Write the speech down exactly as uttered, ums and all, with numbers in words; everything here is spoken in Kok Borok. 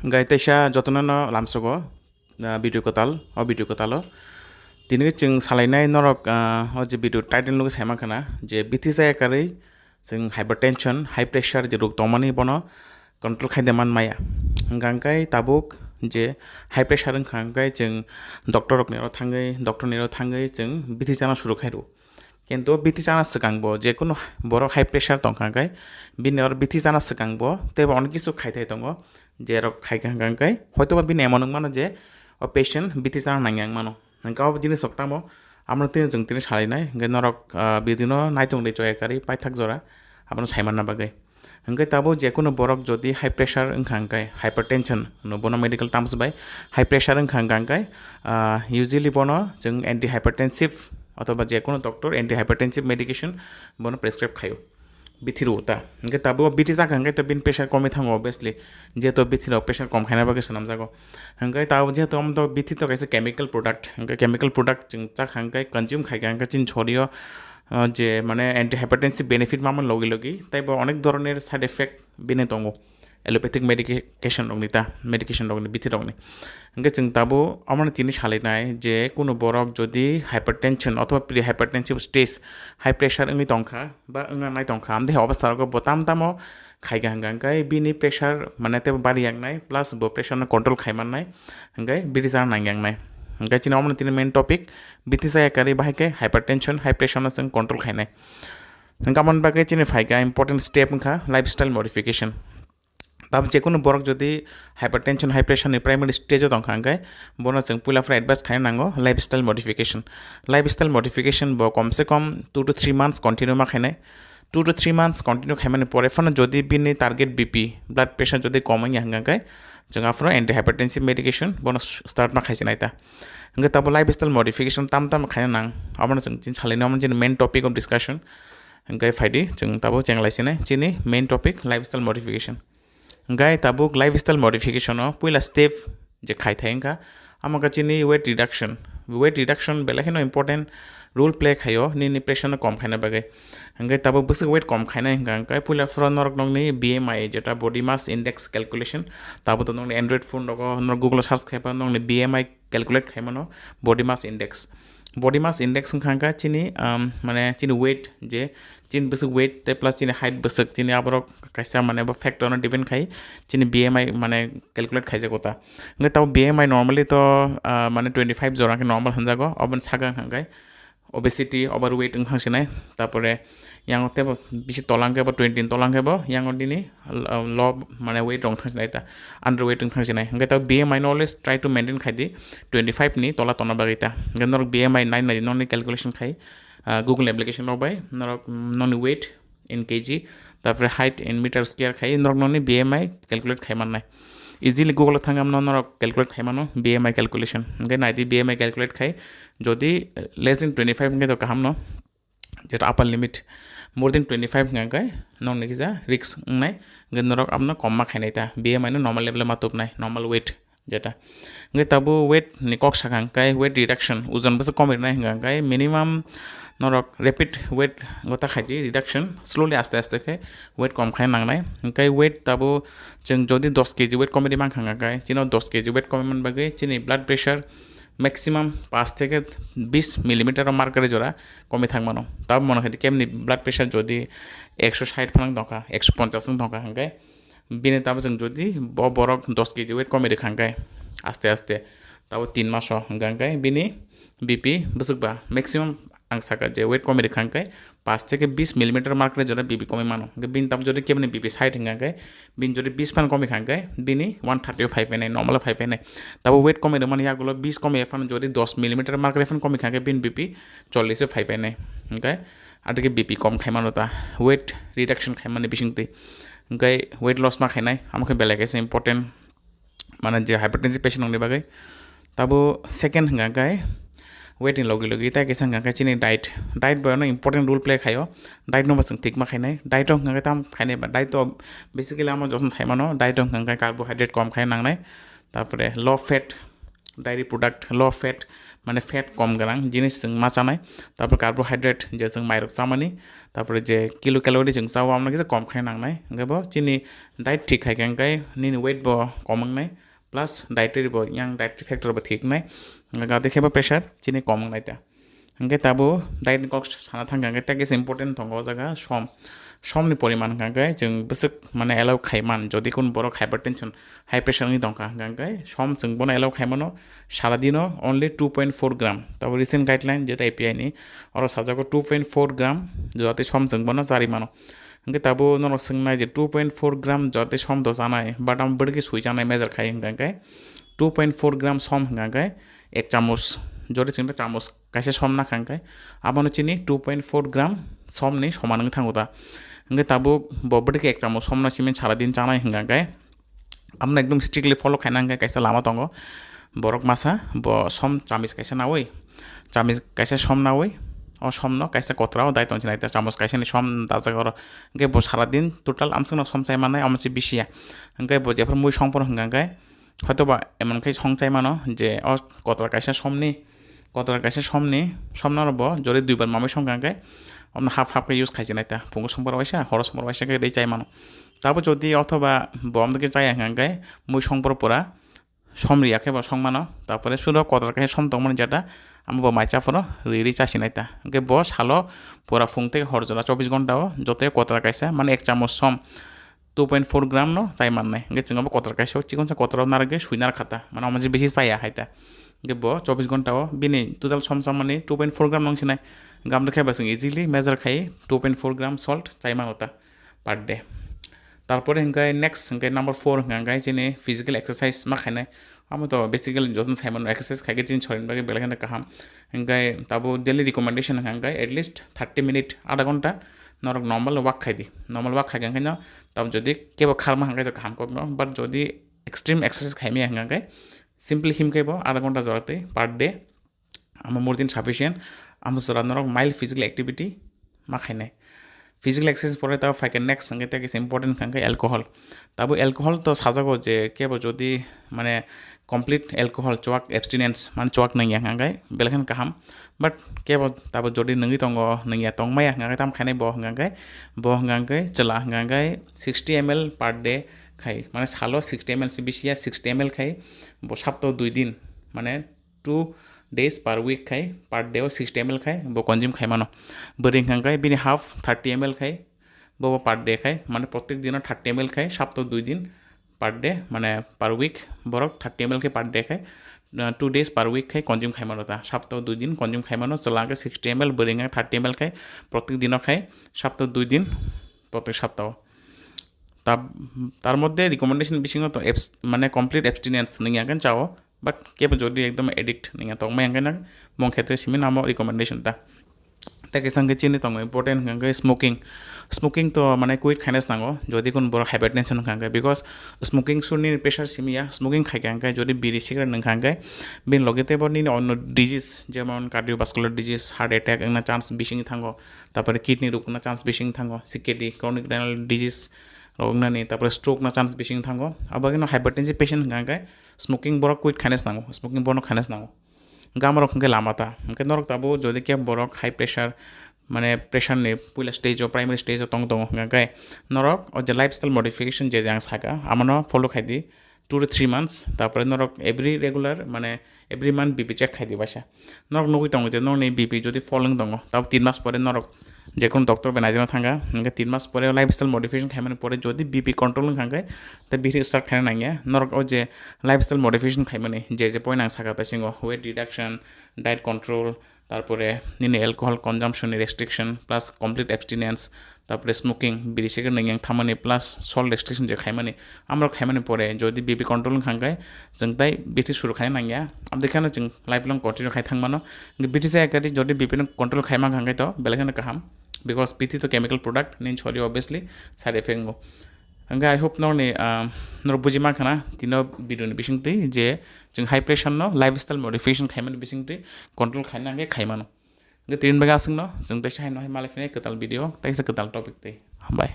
Hingke teisa jotono no lamsogo, ah, video kwtal, o video kwtalo. Tini chwng salainai norok, ah, o je video title nugwi saima khana je bithi chaya karwi chwng hypertension, high pressure je rok tongmani bono control khaide man maya. Hingka hingkai tabuk je high pressure wngkha hingkai chwng doctor rokni oro thangwi, doctor ni oro thangwi chwng bithi chana suru khairw. Kintu bithi chana swkang bo je kunu borok high pressure tongkha hingkai bini oro bithi chana swkang bo teibo onek kisu khaithai tongo. Je rok khaikha hingka hingkai hoitoba bini emon wngmano je o patient bithi chana nangya wngmano. Hingke o jinis rok tamo, amo tini chwng tini salainai, hingke norok, ah, video no naitung de choya kari paithak jora, abono saimanna bagwi. Hingke tabuk je kunu borok jodi high pressure wngkha hingke, hypertension hwno bono medical terms bai, high pressure wngkha hingka hingke, ah, usually bono chwng antihypertensive othoba je kunu doctor antihypertensive medication bono prescribe khaio. Bithi rw ta. Hingke tabuk bithi chakha hingke to bini pressure komwi thango obviously. Jehetu bithi rok pressure kom khaina bagwi swnamjago. Hingke tabuk jehetu omo to bithi to kaisa chemical product. Hingke chemical product chwng chakha hingke consume khaikha hingke chini sorio, ah, je mane antihypertensive benefit mamo logi logi. Teibo onek doroner side effect bini tongo. Allopathic medication rokni ta, medication rokni, bithi rokni. Hingke chwng tabuk omono tini salainai je kunu borok jodi hypertension othoba pre-hypertensive stage, high pressure wngwi tongkha, ba wngna nai tongkha, amtwi hai obostha rogo bo tam tamo khaikha hingka hingkai bini pressure mane teibo bari yaknai plus bo pressure no control khai mannai hingkai bithi chana nang yaknai. Hingkai chini omono tini main topic bithi chaya kari bahai khe hypertension, high pressure no chwng control khainai. Hingka aboni bagwi chini phaikha important step wngkha lifestyle modification. Tabuk je kunu borok jodi hypertension, high pressure ni primary stage o tongkha hingke bono chwng puila phano advice khaina nango lifestyle modification. Lifestyle modification bo kom se kom two to three months continue ma khainai. Two to three months continue khaimani pore phano jodi bini target B P, blood pressure jodi kom wngya hingka hingke chwng aphano antihypertensive medication bono s-, start ma khaisinai ta. Hingke tabuk lifestyle modification tam tam khaina nang, abono chwng chini salainai, omo chini main topic of discussion. Hingke phaidi chwng tabuk chenglaisinai chini main topic lifestyle modification. Hingke tabuk lifestyle modification o puila step je khaithai wngkha, amo khe chini weight reduction. Weight reduction belai kheno important role play khaio nini pressure no kom khaina bagwi. Hingke tabuk bwswk weight kom khainai hingka hingke puila phoro norok nokni B M I, jeta body mass index calculation, tabuk to nokni Android phone rogo norok Google o search khaiba nokni B M I calculate khaimano, body mass index. Body mass index wngkha hingka chini, um, mane chini weight je chini bwswk weight tei plus chini height bwswk, chini aborok kaisa mane bo factor no depend khai chini B M I mane calculate khaijago ta. Hingke tabuk B M I normally to, ah, mane twenty five jora khe normal hinjago, oboni saka hingke obesity, overweight wngkha sinai, tapore yango tebo bisi tolang khe bo twenty ni tolang khe bo yango nini low mane weight rok thang sinai ta, underweight wng thang sinai. Hingke tabuk B M I no always try to maintain khai di twenty five ni tola tona bagwi ta. Hingke norok B M I nai nai noni calculation khai, ah, Google application rok bai norok, mm, noni weight in K G, tapore height in meter square khai norok noni B M I calculate khai mannai. Easily Google o thang amno norok calculate khai mano B M I calculation. Hingke nai di B M I calculate khai jodi less than twenty five hingke to kaham no, jeto upper limit, more than twenty five hingka hingke nokni kisa risk wngnai, hingke norok abono kom ma khainai ta, B M I no normal level o ma tubnai, normal weight jeta. Hingke tabuk weight ni kok sakha hingke weight reduction, ojon bwswk komoi rwnai hingka hingke minimum norok rapid weight gota khaidi reduction, slowly aste aste khe weight kom khai nangnai. Hingke weight tabuk chwng jodi dos K G weight komoi di mankha hingka hingke chini dos K G weight komoi man bagwi chini blood pressure maximum paanch theke bis millimeter o mercury jora komoi thang mano. Tabuk mano khe kemni blood pressure jodi ekso sait phanang tongkha, ekso ponchas wng tongkha hingke bini tabuk chwng jodi bo borok dos K G weight komoi rwkha hingke aste aste tabuk tin maso hingka hingke bini B P bwswk ba maximum ang saka je weight komoi rwkha hingke paanch theke bis millimeter mercury jora B P komoi mano. Hingke bini tabuk jodi kemni B P sait hingka hingke bini jodi bis phan komoi kha hingke bini one thirty o phai phainai, normal o phai phainai. Tabuk weight komoi rwmani yagulo bis komoi phano jodi dos millimeter mercury phan komoi kha hingke bini B P chollish o phai phainai. Hingke adike B P kom khai mano ta, weight reduction khai mani bising twi. Hingke weight loss ma khainai, amo khe belai kaisa important. Mane je hypertensive patient rokni bagwi. Tabo second hwnka khe weight ni logi logi tai kaisa hwnka khe chini diet. Diet bo ano important role play khaio. Diet no bo chwng thik ma khainai. Diet o hwnka khe tam khainai ba diet o basically amo jotono sai mano. Diet o hwnka khe carbohydrate kom khai nangnai. Tapore low fat dairy product, low fat mane fat kom gwnang jinis chwng ma chanai, tarpor carbohydrate je chwng mairok chamani, tarpore je kilocalorie chwng chao, amno kisa kom khai nangnai. Hwnkhe bo chini diet thik khai khe hwnkhe nini weight bo kom wngnai, plus dietary bo, yang dietary factor bo thik wngnai, hwnkhe gate khe bo pressure chini kom wngnai ta. Hwnkhe tabuk diet ni kok sana thangkha hwnkhe tei kisa important tongo o jaga som. Som ni poriman hwnkha hwnkhe chwng bwswk mane allow khai man, jodi kun borok hypertension, high pressure wngwi tongkha hwnkha hwnkhe som chwng bono allow khai mano sara dino only two point four gram. Tabuk recent guideline jeta A P I ni, oro sajago two point four gram jodi som chwng bono chari mano. Hwnkhe tabuk norok swngnai je two point four gram jodi som do chanai, but amo bwrwi khe sui chanai measure khai hwnkha hwnkhe two point four gram som hwnkha hwnkhe ek chamuch, jodi chwngno chamuch kaisa som nakha hwnkhe abono chini two point four gram som ni soman wng thango ta. Hwnkhe tabuk bo bwrwi khe ek chamuch som no simi sara din chanai hwnkha hwnkhe abono ekdom strictly follow khaina hwnkhe kaisa lama tongo. Borok masa bo som chamis kaisa nawi, chamis kaisa som nawi, o som no kaisa kotra o dai tongsinai ta, chamus kaisa ni som dajak oro. Hwnkhe bo sara din total amswkno som chai mannai, omo se bisi ya. Hwnkhe bo jephru mui songphuru hwnkha hwnkhe hoitoba emon khe song chai mano je o kotra kaisa somni, kotra kaisa somni, somno bo jodi duibar mamui songkha hwnkhe omno half half khe use khaichinai ta, phungo songphuru waisa, horo songphuru waisa khe rwi chai mano. Tabuk jodi othoba bo omtwi khe chaya hwnkha hwnkhe mui songphuru pura som riya khe bo song mano, tarpore sudo kotor khe som tongmani jeta amo bo mai chaphuru riri chasinai ta. Hwnkhe bo salo pura phung tei hor jora chobbish ghonta o joto kotor kaisa mane ek chamuch som two point four gram no chai mannai. Hwnkhe chwng abo kotor kaisa o chikon sa kotor o narwgwi sui narwkha ta, mane omo je bisi chaya hai ta. Hwnkhe bo chobbish ghonta o bini total som chamani two point four gram nung sinai. Hwnkhe amo khe bo chwng easily measure khai two point four gram salt chai mano ta per day. Tarpore hwnkhe next hwnkhe number four hwnkhe chini physical exercise ma khainai. Amo to basically jotono sai mano exercise khai khe chini sorir ni bagwi belai kheno kaham. Hwnkhe tabuk daily recommendation hwnkhe at least thirty minute, adha ghonta norok normal walk khai di. Normal walk khai khe hwnkhe no tabuk jodi kebo kharma hwnkhe to kaham kokno, but jodi extreme exercise khai maya hwnkhe simply him khe bo adha ghonta jora twi per day. Amo more than sufficient. Amo jora norok mild physical activity ma khainai. Physical exercise pore tabuk phaikhe next hwnkhe tei kisa important hwnkhe alcohol. Tabuk alcohol to sajago je kebo jodi mane complete alcohol chuak, abstinence mane chuak nangya hwnkhe belai kheno kaham. But kebo tabuk jodi nungwi tongo, nungya tongmaya hwnkhe tam khainai bo hwnkhe, bo hwnkhe chwla hwnkhe sixty M L per day khai, mane salo sixty M L se bisi ya, sixty M L khai bo sapto dui din mane two days per week khai, per day o sixty M L khai bo consume khai mano. Bwrwi hwnkha hwnkhe bini half thirty M L khai, bo bo per day khai, mane protek dino thirty M L khai, sapto dui din per day, mane per week borok thirty M L khai per day khai, uh, two days per week khai consume khai mano ta. Sapto dui din consume khai mano, chwla hwnkhe sixty M L, bwrwi hwnkhe thirty M L khai, protek dino khai, sapto dui din, protek saptao. Ta-, tar moddhe recommendation bisingo to abs-, mane complete abstinence nungya hwnkhe chao, but kebo jodi ekdom addict nungya tongmaya hwnkhe na, bong khetre simi namo recommendation ta. Tei kaisa hwnkhe chini tongo important hwnkhe smoking. Smoking to mane quit khaina se nango, jodi kun borok hypertension wngkha hwnkhe, because smoking suni pressure simi ya, smoking khaikha hwnkhe jodi biri cigarette nungkha hwnkhe, bini loge teibo nini onno disease, jemon cardiovascular disease, heart attack wngna chance bising thango, tarpore kidney rok wngna chance bising thango, C K D, chronic renal disease rok wngnani, tarpore stroke na chance bising thango. Abo haino hypertensive patient hwnkha hwnkhe smoking borok quit khaina se nango, smoking bono khaina se nango. Hwnkhe amorok hwnkhe lama ta. Hwnkhe norok tabuk jodi khe borok high pressure, mane pressure ni puila stage o, primary stage o tong tongo hwnkha hwnkhe norok o je lifestyle modification je je ang saka, amono follow khai di two to three months, tarpore norok every regular, mane every month B P check khai di baisa. Norok nugwi tongo je norokni B P jodi fall wng tongo, tabuk tin mas pore norok jekunu doctor bai naijana thangkha, hwnkhe tin mas pore lifestyle modification khaimani pore jodi B P control wngkha hwnkhe tei biri start khaina nangya. Norok o je lifestyle modification khaimani je je point ang saka taisingo weight reduction, diet control, tarpore nini alcohol consumption ni restriction plus complete abstinence, tarpore smoking, biri cigarette nung yang thamani plus salt restriction je khaimani, amrok khaimani pore jodi B P control wngkha hwnkhe chwng tai bithi suru khaina nangya, aboni kheno chwng lifelong continue khai thangmano. Hwnkhe bithi chaya kari jodi B P no control khaima hwnkha hwnkhe to belai kheno kaham, because bithi to chemical product, nini sorir obviously side effect wngo. Hwnkhe I hope norokni, ah, norok buji mankha na tino video ni bisingtwi je chwng high pressure no lifestyle modification khaimani bisingtwi control khaina hwnkhe khaimano. Hwnkhe tini bagwi aswkno chwng teisa haino hai malai phino kwtal video, teisa kwtal topic twi. Hambai.